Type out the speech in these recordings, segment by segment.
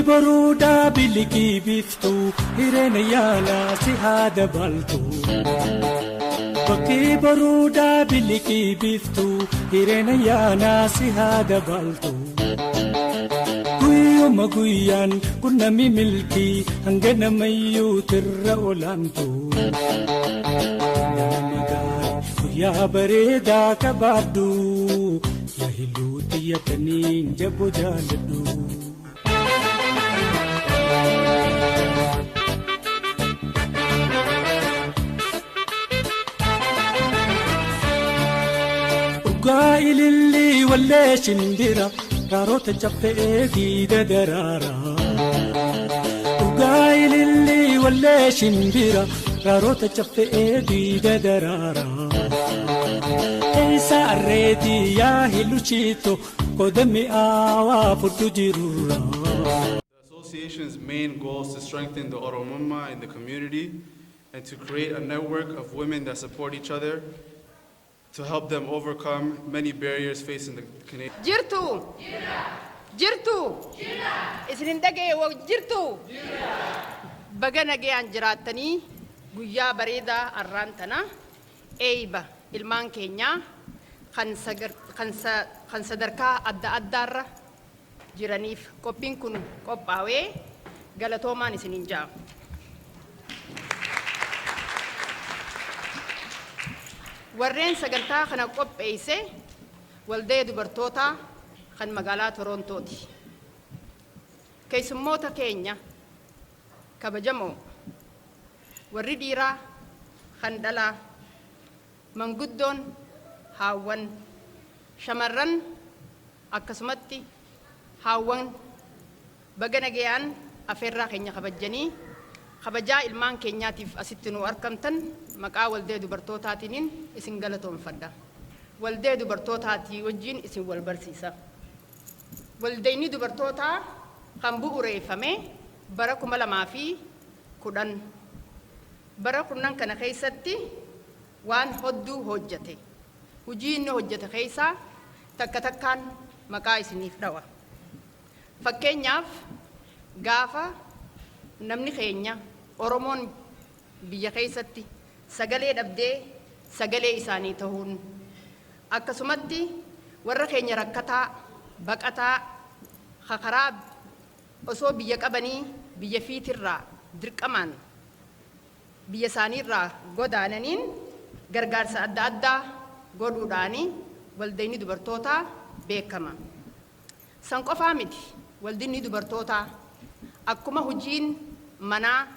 Boruudhaa bilikii biiftuu hireena yaalaa si haa dabaltu. Bakki boruudhaa bilikii biiftuu hireena yaalaa si haa dabaltu. Guyyuma guyyaan qunnamii milkii hanga namayyuu tirra olaantu. Nama gaarii guyyaa bareedaa qabaadhu yaahiluu xiyyataniin jaboo jaaladhu. Dhugaa ilillii wallee shimbira karoota caffee diida daraara. Dhugaa ilillii wallee shimbira karoota caffee diida daraara. Keessa arreetii yaa hiluchiito qoda mi'aawaa fudhu jirurra. The association's main goal is to strengthen the Oromummaa in the community and to create a network of women that support each other to help them overcome many barriers facing the Canadian. Jirtu. Jirtu. Isin hin dhaga'e jirtu. Baga nagayaan jiraattanii guyyaa bareedaa arraan tana eeyba ilmaan keenyaa kan sadarkaa adda addaarra jiraniif qophiin kun qophaa'ee galatoomaan isiniin ja'a. Warreen sagantaa kana qopheesse waldee dubartootaa kan magaalaa Torontooti. Keessummoota keenya kabajamoo warri dhiiraa kan dhalaa manguddoon haawwan shamarran akkasumatti haawwan baga nagayaan afeerraa keenya kabajjanii kabajaa ilmaan keenyaatiif asitti nu argamtan maqaa waldee dubartootaatiiniin isin galatoomfadha. Waldee dubartootaatii wajjin isin wal barsiisa. Waldeenni dubartootaa kan bu'uureeffame bara 2010. Bara kurnan kana keessatti waan hedduu hojjete. Hojii inni hojjete keessaa takka takkaan maqaa isiniif dhawa. Fakkeenyaaf gaafa namni keenya Oromoon biyya keessatti sagalee dhabdee sagalee isaanii ta'uun akkasumatti warra keenya rakkataa baqataa karaa osoo biyya qabanii biyya fiitirraa dirqamaan biyya isaaniirraa godaananiin gargaarsa adda addaa godhuudhaani waldeenni dubartootaa beekama. San qofaa miti waldinni dubartootaa akkuma hojiin manaa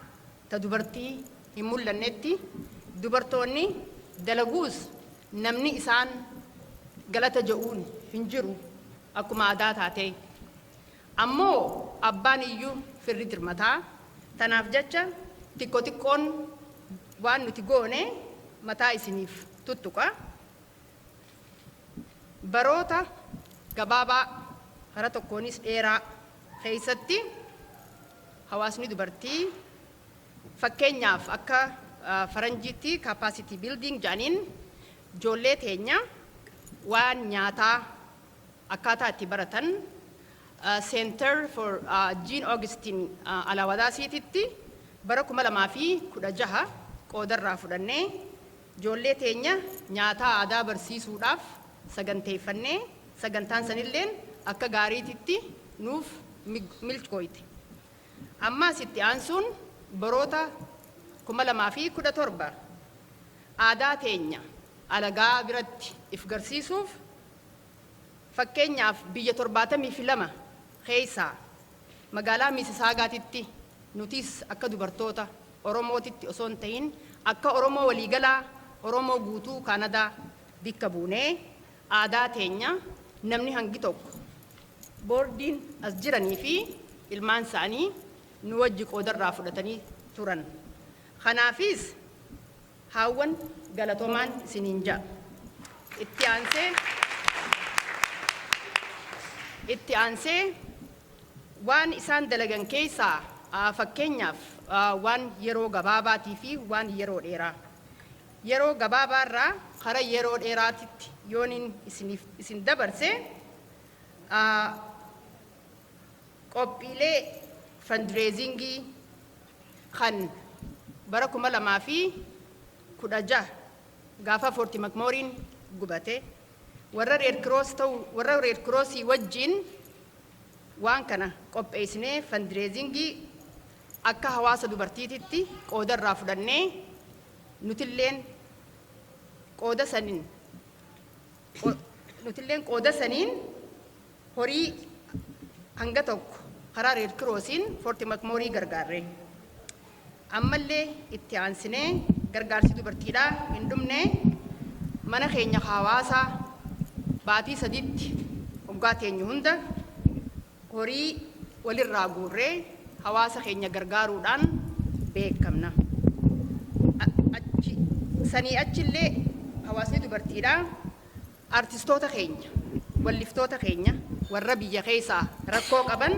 ta dubartii hin mul'annetti dubartoonni dalaguus namni isaan galata je'uun hin jiru akkuma aadaa taate. Ammoo abbaan iyyuu firri dirmataa tanaaf jecha xiqqoo xiqqoon waan nuti goone mataa isiniif tuttuqa. Baroota gabaabaa karaa tokkoonis dheeraa keessatti hawaasni dubartii fakkeenyaaf akka faranjiitti capacity building jedhaniin ijoollee teenya waan nyaataa akkaataa itti baratan Center for Jean Augustine Alawadaasiititti bara 2016 qoodarraa fudhannee ijoollee teenya nyaataa aadaa barsiisuudhaaf saganteeffannee sagantaan sanilleen akka gaariititti nuuf milkooyte. Ammaas itti aansuun baroota 2017 aadaa teenya alagaa biratti if garsiisuuf fakkeenyaaf biyya 72 keessaa magaalaa Mississaugatitti nutis akka dubartoota Oromootitti osoo hin ta'in akka Oromoo waliigalaa Oromoo guutuu Kaanadaa bikka buunee aadaa teenya namni hangi tokko boordiin as jiranii fi ilmaan isaanii nu wajji qoodarraa fudhatanii turan. Kanaafis haawwan galatoomaan isiniin ja'a. Itti aansee waan isaan dalagan keessaa fakkeenyaaf waan yeroo gabaabaatii fi waan yeroo dheeraa. Yeroo gabaabaarraa kara yeroo dheeraatitti yooniin isiniif isin dabarse qophiilee Fundraisingii kan bara 2016 gaafa Fort McMurrayn gubate warra Red Cross ta'u, warra Red Crossii wajjin waan kana qopheessinee, fundraisingii akka hawaasa dubartiititti qooda irraa fudhannee, nutilleen qooda saniin horii hanga tokko karaa Red Crossiin Fort McMurray gargaarre. Ammallee itti aansinee gargaarsi dubartiidhaa hin dhumne. Mana keenya hawaasaa baatii 3tti waggaa teenyu hunda horii walirraa guurree hawaasa keenya gargaaruudhaan beekamna. Achi sanii achillee hawaasni dubartiidhaa artistoota keenya, walliftoota keenya warra biyya keessaa rakkoo qaban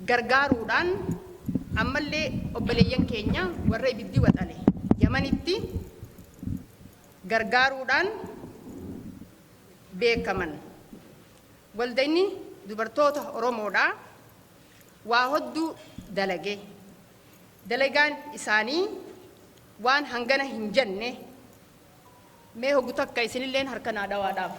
gargaaruudhaan, ammallee obboleeyyan keenya warra ibiddi waxale Yamanitti gargaaruudhaan beekaman. Waldayni dubartoota Oromoodhaa waa hedduu dalage. Dalagaan isaanii waan hangana hin jenne. Mee hogu takka isinilleen harka naa dhawaadhaaf.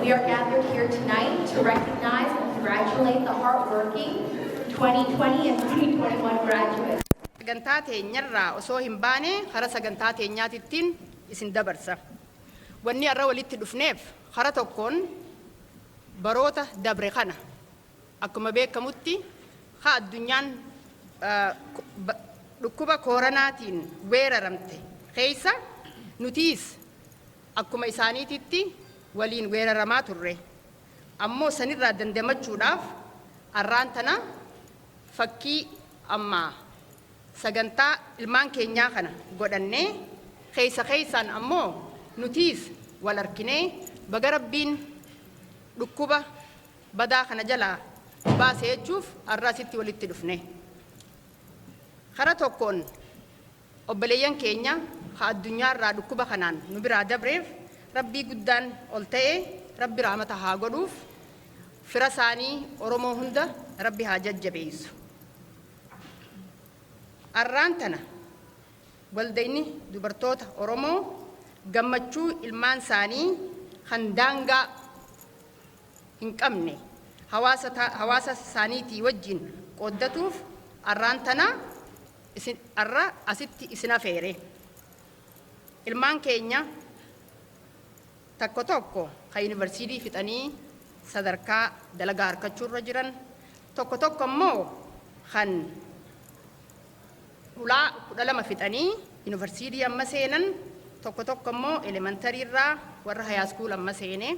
We are gathered here tonight to recognize and congratulate the hardworking 2020 and 2021 graduates. Sagantaa teenyarraa osoo hin baane kara sagantaa teenyaatittiin isin dabarsa. Wanni har'a walitti dhufneef kara tokkoon baroota dabre kana akkuma beekamutti ha addunyaan dhukkuba kooranaatiin weeraramte keessa nutiis akkuma isaaniititti waliin weeraramaa turre. Ammoo sanirraa dandamachuudhaaf har'aan tana fakkii ammaa sagantaa ilmaan keenyaa kana godhannee, keessa keessaan ammoo nutiis wal arkinee, baga Rabbiin dhukkuba badaa kana jalaa baase jechuuf har'a asitti walitti dhufne. Kara tokkoon obboleeyyan keenya ha addunyaarraa dhukkuba kanaan nu biraa dabreef Rabbii guddaan ol ta'e Rabbi rahmata haa godhuuf, fira isaanii Oromoo hunda Rabbi haa jajjabeessu. Arraan tana waldayni dubartoota Oromoo gammachuu ilmaan isaanii kan daangaa hin qabne hawaasa isaaniitii wajjin qooddatuuf arraan tana isin arra asitti isin afeere. Ilmaan keenya tokko tokko kan yuunivarsiitii fixanii sadarkaa dalagaa harkachuurra jiran, tokko tokko immoo kan hulaa 12 fixanii yuunivarsiitii amma seenan, tokko tokko immoo elementary irraa warra high school amma seene,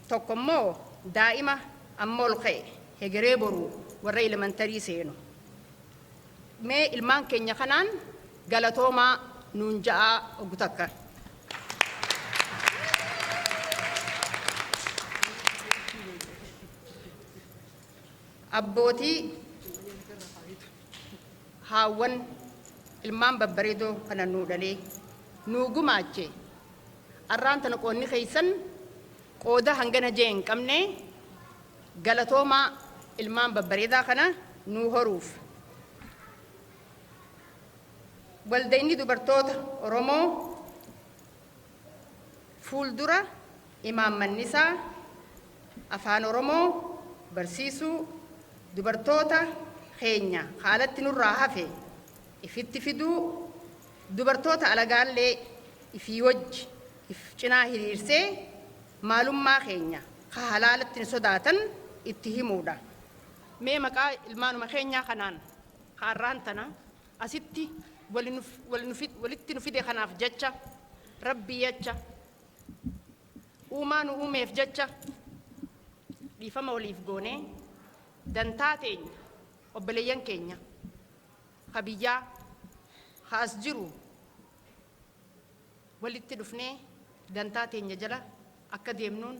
tokko immoo daa'ima amma ol ka'e hegeree boruu warra elementary seenu. Mee ilmaan keenya kanaan galatoomaa nuun ja'aa oggu takka. Abbootii, haawwan ilmaan babbareedoo kana nuu dhalee nuu gumaache, arraan tana qoonni keessan qooda hangana jee hin qabne. Galatoomaa ilmaan babbareedaa kana nuu horuuf. Waldayni dubartoota Oromoo fuuldura imaammannisaa afaan Oromoo barsiisuu, dubartoota keenya haalatti nurraa hafe ifitti fiduu, dubartoota alagaallee ifii wajji if cinaa hiriirsee maalummaa keenya ka halaalatti hin sodaatan itti himuudha. Mee maqaa ilmaanuma keenyaa kanaan har'aan tana asitti walitti nu fide kanaaf jecha, Rabbii jecha, uumaa nu uumeef jecha, dhiifama waliif goonee dantaa teenya obboleeyyan keenya ka biyyaa ka as jiru walitti dhufnee dantaa teenya jala akka deemnuun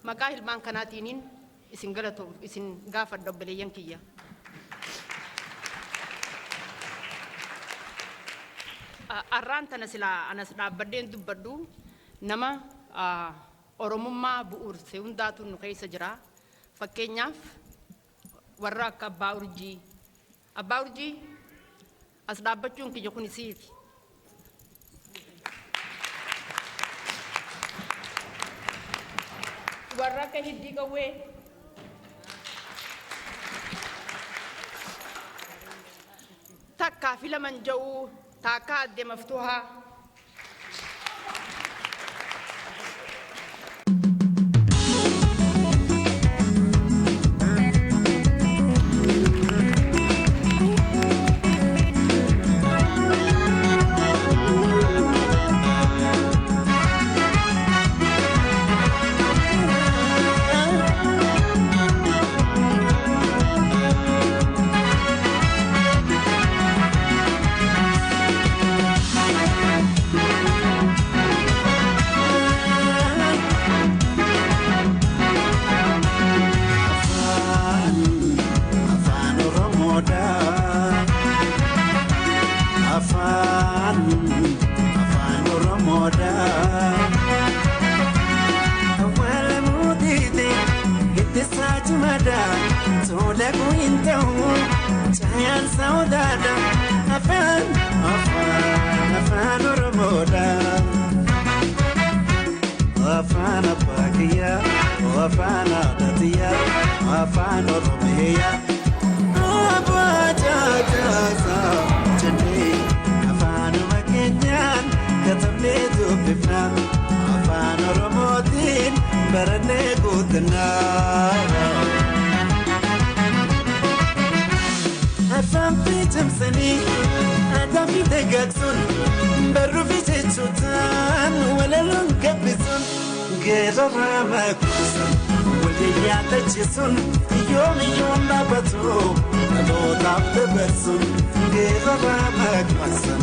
maqaa ilmaan kanaatiiniin isin galatoom isin gaafadha, obboleeyyan kiyya. Arraan tana silaa anas dhaabbadheen dubbadhu nama. Oromummaa bu'uurse hundaatu nu keessa jira. Fakkeenyaaf warra akka Abbaa Urjii. Abbaa Urjii, as dhaabbachuun kiyya kun isiifi. Warra akka Hiddii Qawwee. Takkaa fi laman ja'uu taakkaa Addee Maftuuhaa. Afaan Oromoodha. Afaan Oromoodha. Awwaala mootiiti ittisaa cimaadha. Tola hin ta'u caayaan saawwaadha. Afaan Oromoodha. Afaan abbaa kiyyaa, afaan haadha tiyyaa, afaan Oromiyaa. Abbaa jaajaasaa jennee afaanuma keenyaan katabnee dubbifna. Afaan Oromootiin barannee guutinna. Afaan fi cimsanii aadaa fi dagaagsuun barruu fi jechuutaan walaloon gabbisuun geerarraa makuusan waliin yaadachiisuun yoomiyyoon dhaabbatu dhalootaaf dabarsuun geerarraa makuusan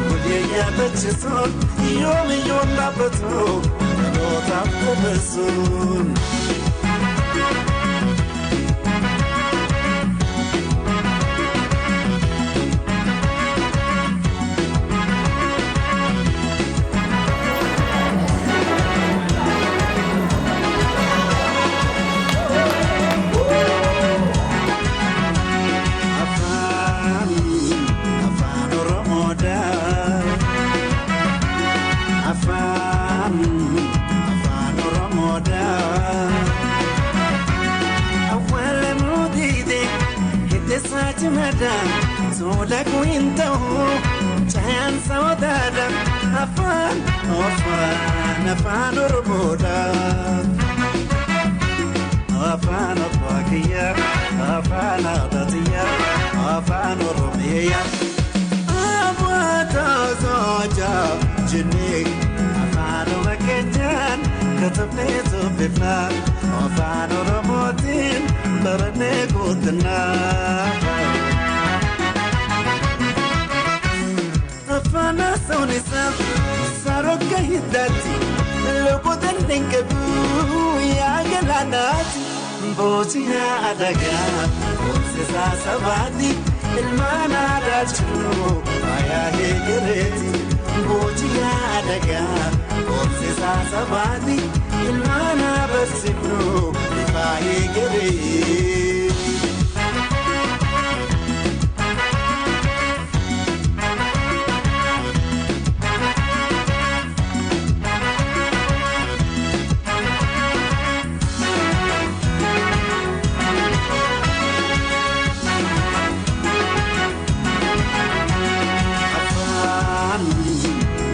waliin yaadachiisuun yoomiyyoon dhaabbatu dhalootaaf dabarsuun. Afaan Oromoodha. Afaan Oromoodha. Awwaala mootiite hiddisaa cimaadha. Tola hin ta'u caayaan saawwataadha. Afaan Oromoodha. Afaan abbaa kiyyaa, afaan haadha tiyyaa, afaan Oromiyaa. Abbaa jennee afaanuma keenyaan katabnee dubbifna. Afaan Oromootiin barannee guutinna. Afaan haasawuun isaa sarooka hiddaatti loqotaan dhangabu yaa galaanaati. Booji'aa adagaa hoomsisaa sabaati ilmaan aadaa jiru faayaa eegareeti. Booji'aa adagaa hoomsisaa sabaati ilmaan abarsiifnu ifaa eegareeti.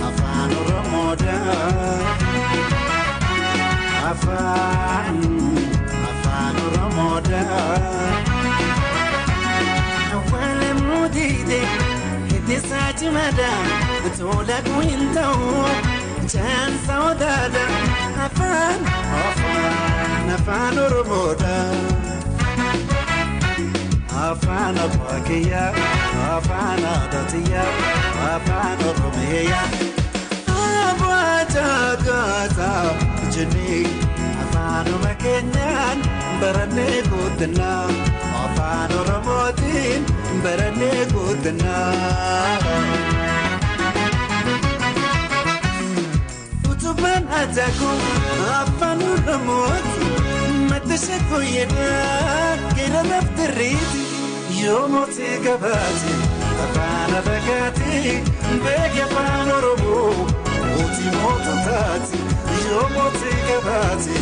Afaan Oromoodha. Afaan Oromoodha. Awwaala mootiite hiddisaa cimaadha. Tola hin ta'u jaan saawwataadha. Afaan Oromoodha. Afaan abbaa kiyyaa, afaan haadha tiyyaa, afaan Oromiyaa. Abbaa jaagaasaa jennee afaanuma keenyaan barannee guutinna. Afaan Oromootiin barannee guutinna. Afaan aadaa koo, afaan Oromooti. Madda shakkooyyeedhaa keera laftirriiti. Yoo mootii gabaate afaan afagaate beeki afaan Oromoo mootii moototaati. Yoo mootii gabaate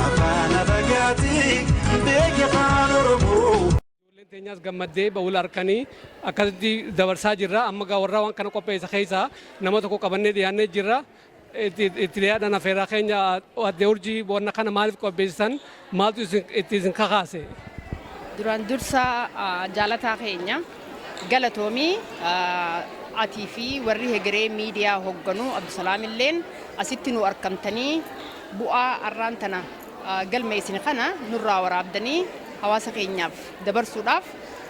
afaan afagaate beeki afaan Oromoo. Ijoolleen teenyaas gammaddee ba'uula harkanii akkasitti dabarsaa jirra. Amma gaa warra waan kana qopheessa keessaa nama tokko qabannee dhiyaannee jirra. Itti dhiyaadhaan afeeraa keenya, adde Urjii, wanna kana maaliif qopheessitan? Maaltu itti isin kakaase? Duraan dursa, jaalataa keenya, galatoomii. Atii fi warri Hegeree Miidiyaa hoogganuu Abdusalaam illeen asitti nu argamtanii bu'aa arraan tana galmeessine kana nurraa waraabdanii hawaasa keenyaaf dabarsuudhaaf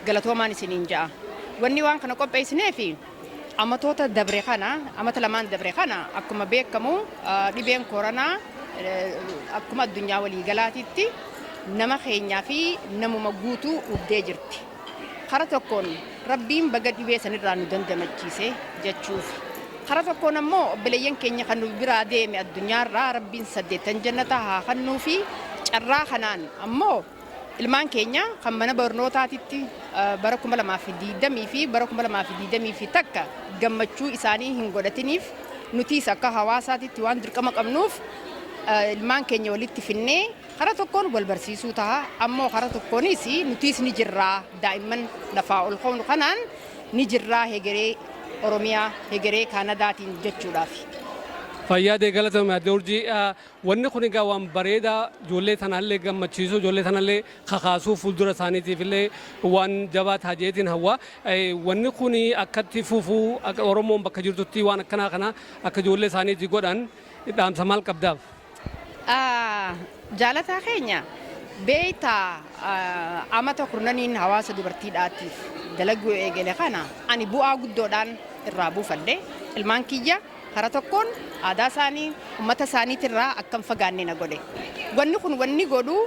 galatoomaan isiniin ja'a. Wanni waan kana qopheessinee fi amatoota dabre kana, amata lamaan dabre kana, akkuma beekamu dhibeen koronaa akkuma addunyaa waliigalaatitti nama keenyaa fi namuma guutuu hubdee jirti. Kara tokkoon Rabbiin baga dhibee sanirraa nu dandamachiise jechuuf. Kara tokkoon ammoo obboleeyyan keenya kan nu biraa deeme addunyaarraa Rabbiin saddeettan jannata haa kennuu fi carraa kanaan ammoo ilmaan keenya kan mana barnootaatitti bara 2020 fi bara 2021 gammachuu isaanii hin godhatiniif, nutiis akka hawaasaatitti waan dirqama qabnuuf ilmaan keenya walitti finnee kara tokkoon wal barsiisuu ta'a, ammoo kara tokkoonis nutiis ni jirraa, daa'imman lafaa ol ka'uun kanaan ni jirraa, hegeree Oromiyaa, hegeree Kaanadaatiin jechuudhaaf. Fayyaadee, galatame adde Urjii. Wanni kun egaa waan bareedaa, ijoollee tanallee gammachiisu, ijoollee tanallee kakaasuu, fuuldura isaaniitiif illee waan jabaa taajeetiin hawwa. Wanni kun akkatti fufuu, akka Oromoon bakka jirtutti waan akkanaa kana akka ijoollee isaaniitii godhan dhaamsa maal qabdaaf? Jaalataa keenya, beeytaa, amata kurnaniin hawaasa dubartiidhaatiif dalaguu eegale kana ani bu'aa guddoodhaan irraa buufadhe. Ilmaan kiyya kara tokkoon aadaa isaanii, ummata isaaniitirraa akkam fagaanne na godhe. Wanni kun wanni godhu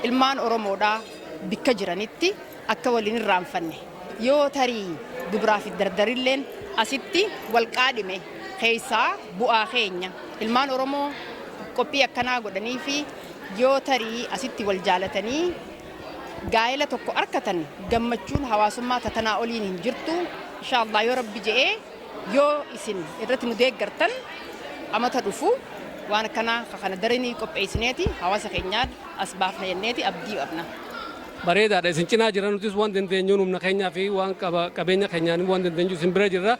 ilmaan Oromoodhaa bikka jiranitti akka waliin irraanfanne, yoo tarii dubraa fi dardarilleen asitti wal qaadhime keessaa bu'aa keenya ilmaan Oromoo qophii akkanaa godhanii fi yoo tarii asitti wal jaalatanii gaa'ela tokko arkatan, gammachuun hawaasummaa tatanaa oliin hin jirtu. Inshaallah, yoo Rabbi je'ee, yoo isin irratti nu deeggartan, amata dhufu waan akkanaa kana daranii qopheessineeti hawaasa keenyaan as baafna jenneeti abdii qabna. Bareedaadha. Isin cinaa jira. Nutis waan dandeenyuun, humna keenyaa fi waan qabeenya keenyaan waan dandeenyu isin bira jirra.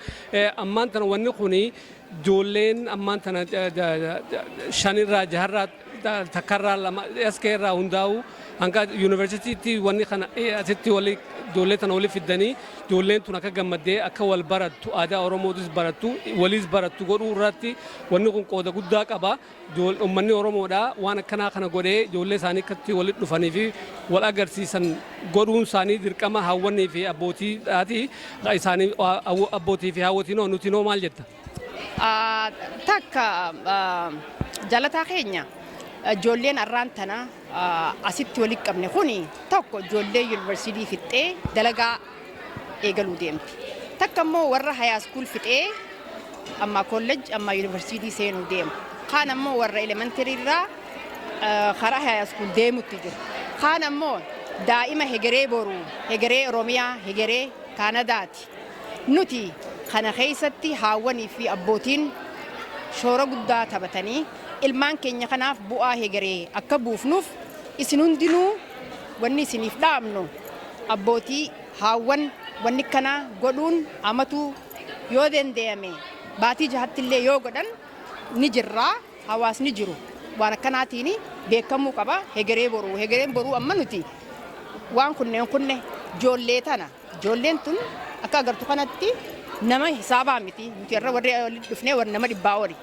Ammaan tana wanni kuni ijoolleen ammaan tana shanirraa, jaharraa, takkarraa, lama SK irraa hundaa'u hanga yuunivarsiitiitti wanni kana asitti wali ijoollee tana wali fiddanii, ijoolleen tun akka gammaddee akka wal barattu, aadaa Oromootis barattu, waliis barattu godhuu irratti wanni kun qooda guddaa qaba. Uummanni Oromoodhaa waan akkanaa kana godhee ijoollee isaanii akkatti walitti dhufanii fi wal agarsiisan godhuun isaanii dirqama hawwanii fi abbootiidhaati. Isaanii abbootii fi hawwatiin nuti noo maal jetta? Takka, jaalataa keenya, ijoolleen arraan tana asitti walitti qabne kuni tokko ijoollee yuunivarsiitii fixxee dalagaa eegaluu deemti. Takka immoo warra high school fixee amma college, amma yuunivarsiitii seenuu deemu. Kaan ammoo warra elementary irraa karaa high school deemutti jiru. Kaan ammoo daa'ima hegeree boruu, hegeree Oromiyaa, hegeree Kaanadaati. Nuti kana keessatti haawwanii fi abbootiin shoora guddaa taphatanii ilmaan keenya kanaaf bu'aa hegeree akka buufnuuf, isin hundinuu wanni isiniif dhaabnu, abbootii, haawwan, wanni kana godhuun amatu yoo danda'ame baatii jahatti illee yoo godhan ni jirraa. Hawaasni jiru waan akkanaatiin beekamuu qaba. Hegeree boruu, hegereen boruu amma nuti waan kunneen kunne ijoollee tana, ijoolleen tun akka agartu kanatti nama hisaabaa miti. Nuti irra warri walitti dhufnee warri nama 100 oli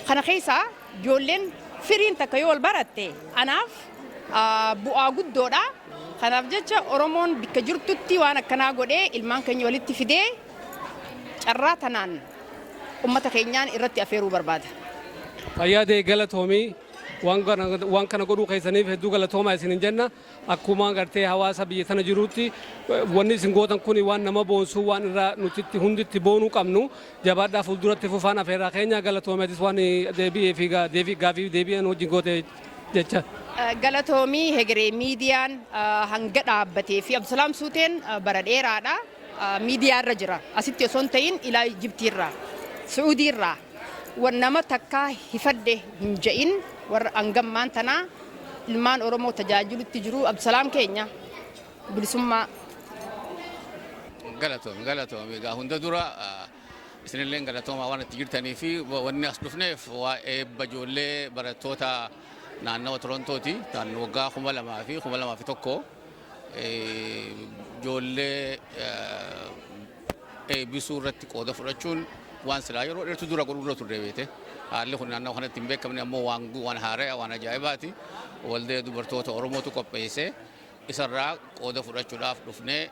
kana keessaa ijoolleen firiin takka yoo wal baratte anaaf bu'aa guddoodha. Kanaaf jecha Oromoon bikka jirtutti waan akkanaa godhee ilmaan keenya walitti fidee carraa tanaan ummata keenyaan irratti afeeruu barbaada. Fayyaadee, galatoomii. Waan kana godhuu keessaniif hedduu galatoomaa isin jenna. Akkuma gartee hawaasa biyya tana jirutti, wanni isin gootan kun waan nama boonsuu, waan irraa nuti hundi itti boonuu qabnu. Jabaadhaa, fuulduratti fufaan afeerraa keenya. Galatoomeetis waan deebi'ee fi gaafii deebi'an wajjin goote jecha. Galatoomii. Hegeree Miidiyaan hanga dhaabbatee fi Abdusalaam Suuteen bara dheeraadha. Miidiyaa irra jira. Asitti osoo hin ta'in ilaa Ijiptiirraa, Su'uudiirraa wan nama takkaa hifadhe hin je'in, warra hangammaan tanaa ilmaan Oromoo tajaajilutti jiru Abdusalaam keenya bilisummaa. Galatoomi, galatoomi. Egaa hunda dura isinillee galatoomaa waan itti jirtanii fi wanni as dhufneef waa'ee eebba ijoollee barattoota naannawa Torontooti. Kan waggaa 2000 fi 2001 ijoollee eebbisuu irratti qooda fudhachuun waan silaa yeroo dheertuu dura godhuu dura turre beete. Haalli kun naannawa kanatti hin beekamne, ammoo waan haaraa, waan ajaa'ibaati. Waldee dubartoota Oromootu qopheesse. Isarraa qooda fudhachuudhaaf dhufnee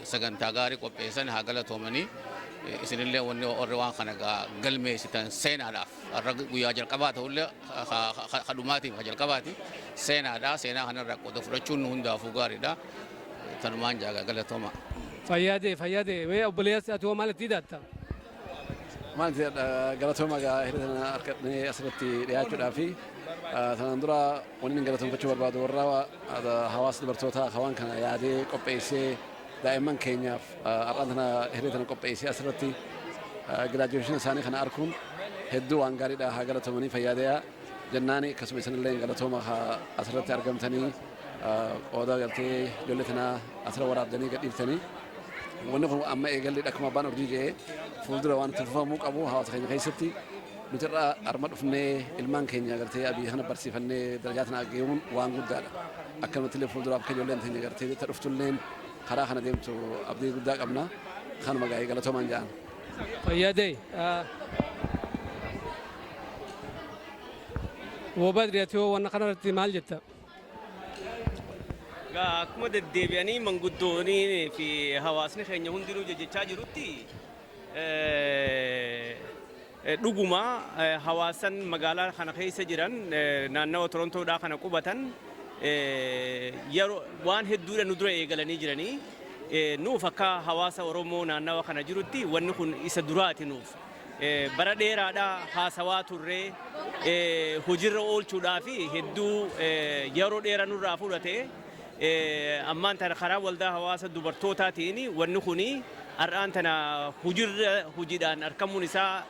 sagantaa gaarii qopheessan, haa galatoomanii. Isinillee wanni warri waan kana galmeessitan seenaadhaaf, har'a guyyaa jalqabaa ta'ullee kadhumaatiif ha jalqabaati, seenaadha. Seenaa kanarraa qooda fudhachuun nu hundaafuu gaariidha. Tanumaan jaaga, galatooma. Fayyaadee, fayyaadee. Mee obboleessi, ati hoo maal itti hidhatta? Maal galatooma egaa hiree tana argadhee asirratti dhiyaachuudhaa fi tanaan dura wanni inni galatoomfachuu barbaadu warra hawaasa dubartootaa waan kana yaadee qopheessee daa'imman keenyaaf har'aan tana hiree tana qopheessee asirratti graduation isaanii kana arguun hedduu waan gaariidha. Haa galatoomanii, fayyaadeyaa jennaani. Akkasuma isinillee galatooma asirratti argamtanii qooda galtee ijoollee tanaa asirra waraabdanii gadhiiftanii. Wanni kun amma eegalli akkuma abbaan urjii jedhee fuuldura waan itti fufamuu qabu. Hawaasa keenya keessatti nuti irraa arma dhufnee ilmaan keenya gartee abii kana barsiifannee darajaa tana geemuun waan guddaadha. Akkanumatti illee fuulduraaf akka ijoolleen teenya gartee ta dhuftulleen karaa kana deemtu abdii guddaa qabna. Kanuma gaa'ee, galatoomaan jedhan. Fayyaadee. Woobadri, ati hoo wanna kanarratti maal jetta? Akkuma deddeebi'anii manguddoonii fi hawaasni keenya hundinuu jechaa jirutti, dhuguma hawaasan magaalaa kana keessa jiran, naannawa Torontoodhaa kana qubatan, yeroo waan hedduudha nu dura eegalanii jiranii. Nuuf akka hawaasa Oromoo naannawa kana jirutti wanni kun isa duraati nuuf. Bara dheeraadhaa haasawaa turree hojiirra oolchuudhaa fi hedduu yeroo dheeraa nurraa fudhate. Ammaan tana karaa waldaa hawaasa dubartootaatiin wanni kuni har'aan tana hojiirra hojiidhaan argamuun isaa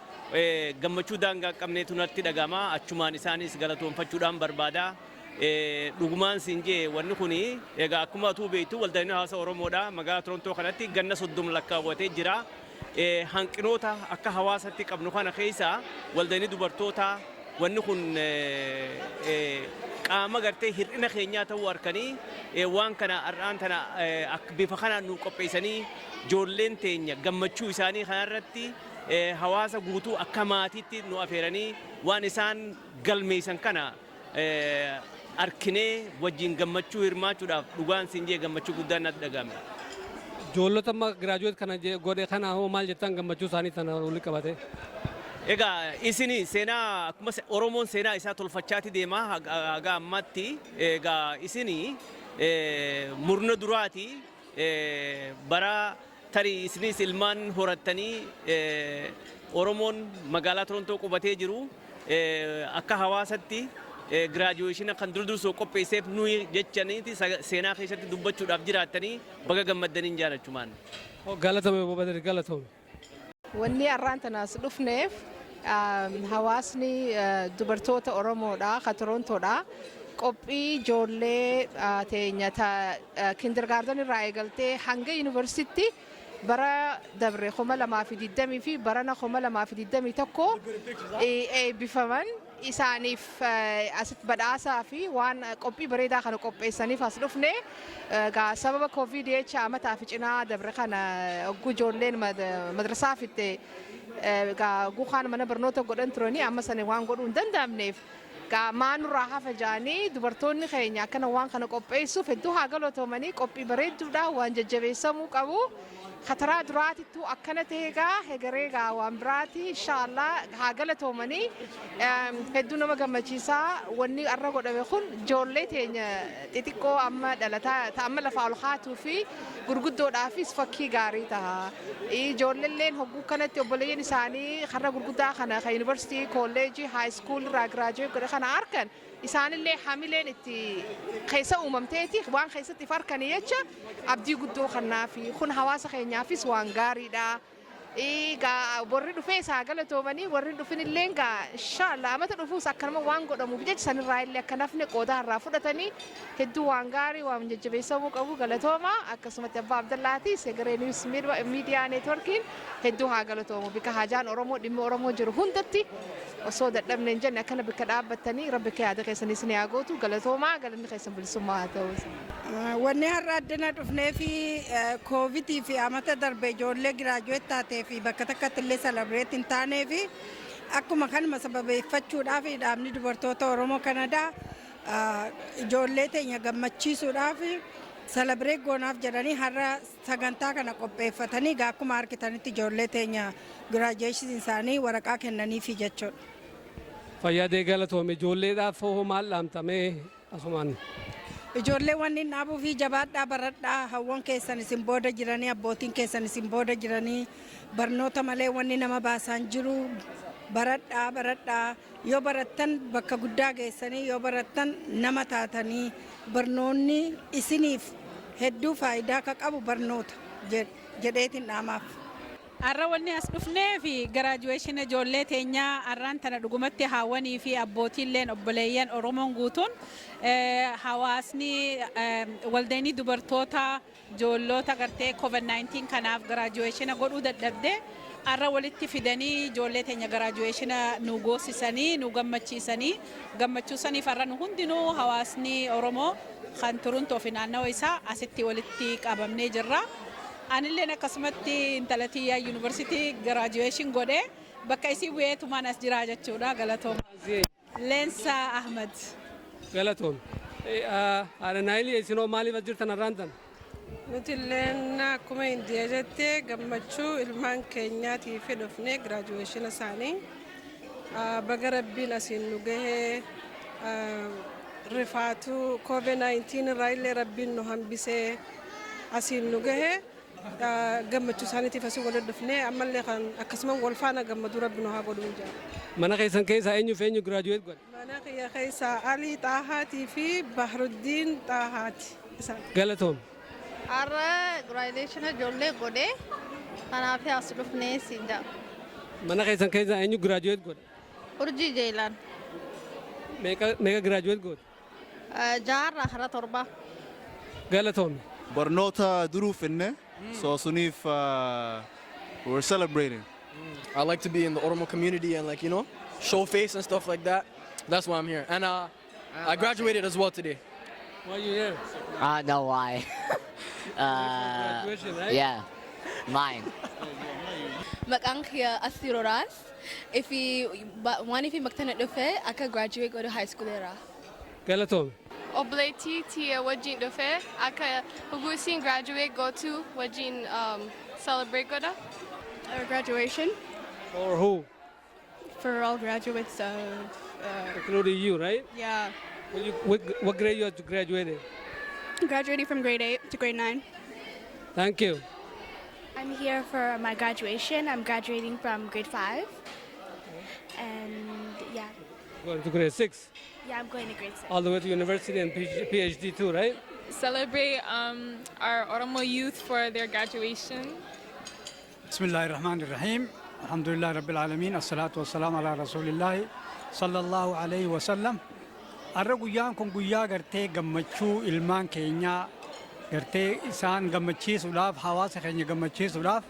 gammachuu daangaa qabneetu natti dhagama. Achumaan isaanis galatoonfachuudhaan barbaada. Dhugumaan siin jee, wanni kuni egaa akkuma atuu beektu waldaan hawaasa Oromoodha magaalaa Torontoo kanatti ganna 30 lakkaawwatee jira. Hanqinoota akka hawaasatti qabnu kana keessa waldaan dubartootaa wanni kun qaama gartee hir'ina keenyaa ta'uu harkanii waan kana har'aan tana bifa kanaan nu qopheessanii, ijoolleen teenya gammachuu isaanii kanarratti hawaasa guutuu akka maatiitti nu afeeranii waan isaan galmeessan kana arkinee wajjin gammachuu hirmaachuudhaaf, dhugaan siin jee, gammachuu guddaan natti dhagahame. Ijoollota amma graduate kana godhe kana hoo maal jettan, gammachuu isaanii tana walitti qabate? Egaa isin seenaa, akkuma Oromoon seenaa isaa tolfachaati deema haga ammaatti. Egaa isin murna duraati. Bara tarii isinis ilmaan horattanii Oromoon magaalaa Torontoo qubatee jiru akka hawaasatti graduation kan dur dursoo qopheesseef nuyi jechaniiti seenaa keessatti dubbachuudhaaf jiraattanii, baga gammaddaniin jaalachumaan. Galatame, Obbo, galatome. Wanni har'aan tanaas dhufneef hawaasni dubartoota Oromoodha, ka Torontoodha. Qophii ijoollee teenya kindergarten irraa eegaltee hanga yuunivarsiitti bara dabre 2020 fi barana 2021 eebbifaman isaaniif asitti badhaasaa fi waan qophii bareedaa kana qopheessaniif as dhufne. Egaa sababa Covid jecha amataa fi cinaa dabre kana ogguu ijoolleen madrasaa fitte, egaa gukaan mana barnoota godhan turanii, amma sani waan godhuu hin danda'amneef. Gaa maanurraa hafa ja'anii dubartoonni keenya akkana waan kana qopheessuuf hedduu haa galatoomanii. Qophii bareedduudha, waan jajjabeessamuu qabu. Kataraa duraatittuu akkana ta'e, gaa hegaree gaa waan biraati, inshaallah haa galatoomanii. Hedduu nama gammachiisaa wanni arra godhame kun. Ijoollee teenya xixiqqoo amma dhalataa amma lafaa ol kaatuu fi gurguddoodhaafis fakkii gaarii ta'a. Ijoolleen hogguu kanatti obboleeyyan isaanii karra gurguddaa kana kan yuunivarsiitii, kolleejii, high school irraa graduate godhe kana argan, isaanillee hamileen itti keessa uumamteeti waan keessatti if harkanii jecha abdii guddoo kannaafi kun hawaasa keenyaafis waan gaariidha. Egaa warri dhufee isaa galatoomanii, warri dhufin illee gaa inshaallah amata dhufuus akkanuma waan godhamuuf jecha sanirraa illee akka nafni qoodaa irraa fudhatanii, hedduu waan gaarii, waan jajjabeessamuu qabu. Galatooma. Akkasumatti abbaa Abdallaati Segaree News Media Networkiin hedduu haa galatoomu. Bika haajaan Oromoo, dhimmi Oromoo jiru hundatti osoo dadhabne hin jenne akkana bikka dhaabbattanii, rabbi akka yaada keessanis ni haa gootu. Galatoomaa, galanni keessan bilisummaa haa ta'u. Wanni har'a addana dhufnee fi koovidii fi amata darbe ijoollee graduate taatee fi bakka takkatti illee celebrate hin taanee fi akkuma kanuma sababeeffachuudhaaf dhaabni dubartoota Oromoo Kanadaa ijoollee teenya gammachiisuudhaaf celebrate goonaaf jedhanii har'a sagantaa kana qopheeffatanii, egaa akkuma argitanitti ijoollee teenya graduation isaanii waraqaa kennaniifi jechuudha. Fayyaadee, galatoome. Ijoolleedhaaf hoo maal dhaamtamee asumaan? Ijoollee wanni dhaabuu fi jabaadhaa, baradhaa. Hawwan keessan isin booda jiranii, abbootiin keessan isin booda jiranii, barnoota malee wanni nama baasaan jiru. Baradhaa, baradhaa. Yoo barattan bakka guddaa geessanii, yoo barattan nama taatanii, barnoonni isiniif hedduu faayidaa ka qabu barnoota jedheetiin dhaamaaf. Har'a wanni as dhufnee fi graduation ijoollee teenyaa. Har'aan tana dhugumatti haawwanii fi abbootiilleen, obboleeyyan Oromoon guutuun, hawaasni waldeenii dubartoota ijoollota gartee COVID-19 kanaaf graduation godhuu dadhabde har'a walitti fidanii ijoollee teenya graduation nu goosisanii, nu gammachiisanii, gammachuusaniif har'a nu hundinuu hawaasni Oromoo kan Turuntoo fi naannawa isaa asitti walitti qabamnee jirra. Anilleen akkasumatti intala tiyyaa yuunivarsiitii graduation godhee bakka isii bu'eetumaan as jira jechuudha. Galatooma. Leensaa Ahmad. Galatoom. Haadha Naayilii, isinoo maaliif as jirtan har'aan tan? Nuti illeen akkuma Indiyaa jettee gammachuu ilmaan keenyaatiif dhufnee graduation isaanii. Baga rabbiin asiin nu gahee, rifaatuu COVID-19 irraa illee rabbiin nu hambisee asiin nu gahee, gammachuu isaaniitiif asii walitti dhufnee ammallee kan akkasuma wal faana gammaduu rabbi nu haa godhu jedha. Mana keessan keessaa eenyu fi eenyu graduate godhe? Mana kiyya keessaa Alii Xaahaatii fi Bahruddiin Xaahaati. Isaan. Galatoom. Har'a graduation ijoollee godhee, kanaaf as dhufnee siin jedha. Mana keessan keessaa eenyu graduate godhe? Urjii Jeelaan. Meeqa meeqa graduate godhe? Jaarraa hara 7. Galatoom. Barnoota duruu finne, so suniif we're celebrating. I like to be in the Oromo community and like show face and stuff like that. That's why I'm here. And I graduated as well today. Why you here? I don't know why. Graduation, right? Yeah, mine. Maqaan kiyya Asiroraas. Ifi waan ifi maktana dhufe akka graduate godhu high school irraa. Galatoom. Obboleettii tiyya wajjin dhufe, akka hogguu isiin graduate gootu wajjin celebrate godha. Our graduation. For who? For all graduates of. Including you, right? Yeah. What grade you have to graduate? Graduating from grade 8 to grade 9. Thank you. I'm here for my graduation. I'm graduating from grade 5. And yeah, Going to grade 6. Yeah, I'm going to grade 6. All the way to university and PhD too, right? Celebrate our Oromo youth for their graduation. بسم الله الرحمن الرحيم، الحمد لله رب العالمين، الصلاة والسلام على رسول الله صلى الله عليه وسلم. Har'a guyyaan kun guyyaa gartee gammachuu ilmaan keenyaa, gartee isaan gammachiisuudhaaf, hawaasa keenya gammachiisuudhaaf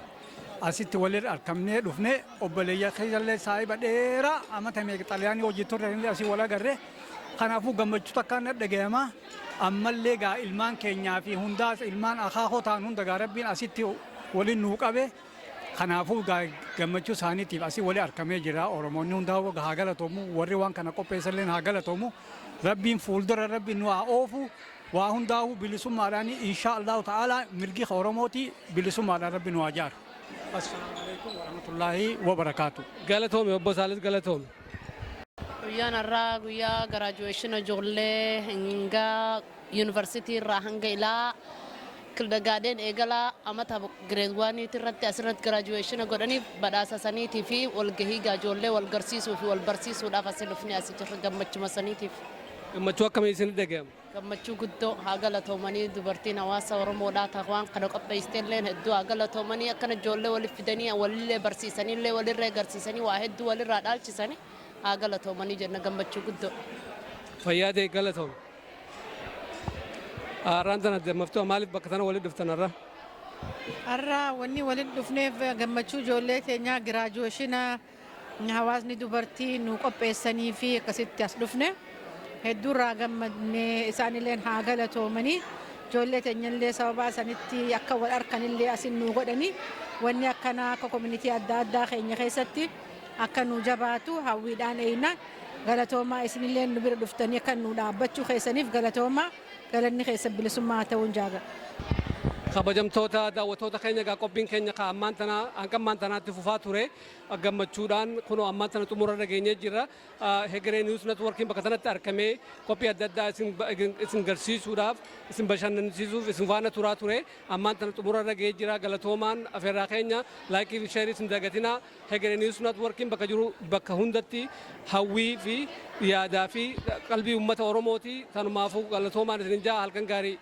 asitti walirra argamnee dhufne. Obboleeyyaa keessallee saahiba dheeraa amata meeqa Xaliyaanii hojii turre illee asii wal agarre. Kanaafuu gammachuu takkaan na dhagayama. Ammallee gaa ilmaan keenyaa fi hundaas, ilmaan akaakoo ta'an hunda gaa rabbiin asitti waliin nuu qabe. Kanaafuu gammachuu isaaniitiif asii walii argamee jira. Oromoonni hundaa haa galatoomu. Warri waan kana qopheessallee haa galatoomu. Rabbiin fuuldura Rabbiin nu haa oofu. Waa hundaa'uu bilisummaadhaan, insha Allahu ta'ala, mirgi Oromooti bilisummaadhaan Rabbi nu haa jaaru. Assalaamu alaikum warahmatullaahi wabarakaatu. Galatoomi, obbo Saalis, galatoomi. Guyyaan har'aa guyyaa graduation ijoollee hanga yuunivarsiitii irraa hanga ilaa kindergarten eegalaa amata grade oneiiti irratti asirratti graduation godhaniif badhaasa saniitii fi walgahii ijoollee wal garsiisuu fi wal barsiisuudhaaf asii dhufne asii jirra gammachuma saniitiif. Gammachuu akkamii isin dhaga'ama? Gammachuu guddoo. Haa galatoomanii. Dubartiin hawaasa Oromoodhaa ta'an waan kana qopheessite illee hedduu haa galatoomanii. Akkana ijoollee waliif fidanii walillee barsiisanii walirra garsiisanii waa hedduu walirraa dhaalchisanii haa galatoomanii jenna, gammachuu guddoo. Fayyaa ta'e, galatoom. Har'aan tana dammaftuu maaliif bakka tana walitti dhuftan har'a? Har'a wanni walitti dhufneef gammachuu ijoollee teenyaa graduation hawaasni dubartii nu qopheessanii fi akkasitti as dhufne. Hedduurraa gammadnee, isaanilleen haa galatoomanii. Ijoollee teenyallee sababa sanitti akka wal arkanillee asin nu godhanii. Wanni akkanaa akka community adda addaa keenya keessatti akka nu jabaatu hawwiidhaan eeyna. Galatoomaa, isinillee nu bira dhuftanii akka nu dhaabbachuu keessaniif galatoomaa, galanni keessa bilisummaa ta'uun jaaga. Kabajamtoota daawwattoota keenya, egaa qophiin keenya ka ammaan tana hanga ammaan tanaatti fufaa ture gammachuudhaan kunoo ammaan tana xumura dhageenyee jirra. Hegeree News Networkiin bakka tanatti argamee qophii adda addaa isin garsiisuudhaaf, isin bashannansiisuuf isin faana turaa ture. Ammaan tana xumura dhagee jira. Galatoomaan. Afeerraa keenya like fi share isin dagatinaa. Hegeree News Networkiin bakka jiru bakka hundatti hawwii fi yaadaa fi qalbii uummata Oromooti. Tanumaafuu galatoomaan isin jaa, halkan gaarii.